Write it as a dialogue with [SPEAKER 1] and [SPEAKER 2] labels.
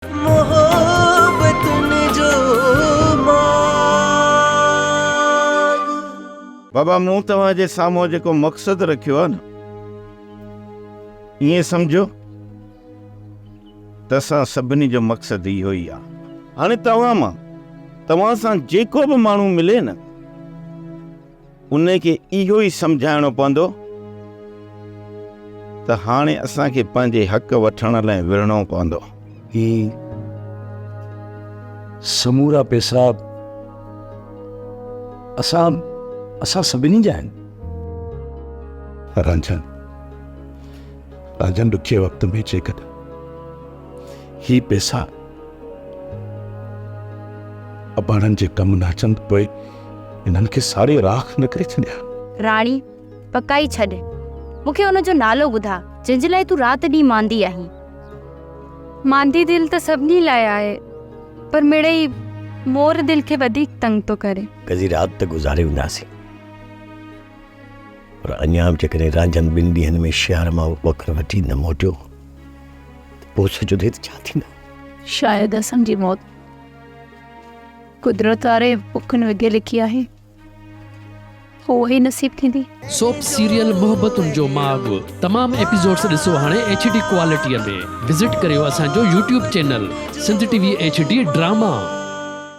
[SPEAKER 1] محبتن جو ماڳ.
[SPEAKER 2] بابا مون توهان جي سامهون جيڪو مقصد رکيو آهي نه ائين سمجهو ته اسان سڀني جو مقصد اهو ئي آهي. هاڻي توهان مان توهان سان جيڪو به ماڻهو ملي نه ان کي اهو ئي سمجهائڻو پوندو ته هاڻي اسان کي پنهنجي حق وٺڻ لاء وڙهڻو پوندو.
[SPEAKER 3] هي سمورا پئسا اسان اسان سڀني جا آهن. رانجهن رانجهن ڏکئي وقت ۾ جيڪڏهن هي پئسا اباڻن جي ڪم نه اچن ته پوء انهن کي ساڙي راک نه ڪري ڇڏيان.
[SPEAKER 4] راڻي، پڪائي ڇڏ. مون کي ان جو نالو ٻڌاء، جنهن جي لاء تون رات ڏينهن ماندي آهين.
[SPEAKER 5] ماندي دل ته سڀني لاء آهي، پر مڙئي مور دل کي وڌيڪ تنگ ٿو ڪري.
[SPEAKER 6] قضي رات ته گذاري وينداسين، پر اڃا به جيڪڏهن رانجهن ٻن ڏينهن ۾ شهر مان وکر وٺي نه موٽيو ته پوء سوچيو ته هت ڇا ٿيندو.
[SPEAKER 7] شايد اسان جي موت قدرت واري بکن وگهي لکي آهي، اها ئي نصيب ٿيندي.
[SPEAKER 8] سوپ سيريل محبتن جو ماڳ تمام ايپيسوڊس ڏسو هاڻي ايڇ ڊي ڪوالٽي ۾ وزٽ ڪريو اسان جو YouTube channel Sindh T V H D drama.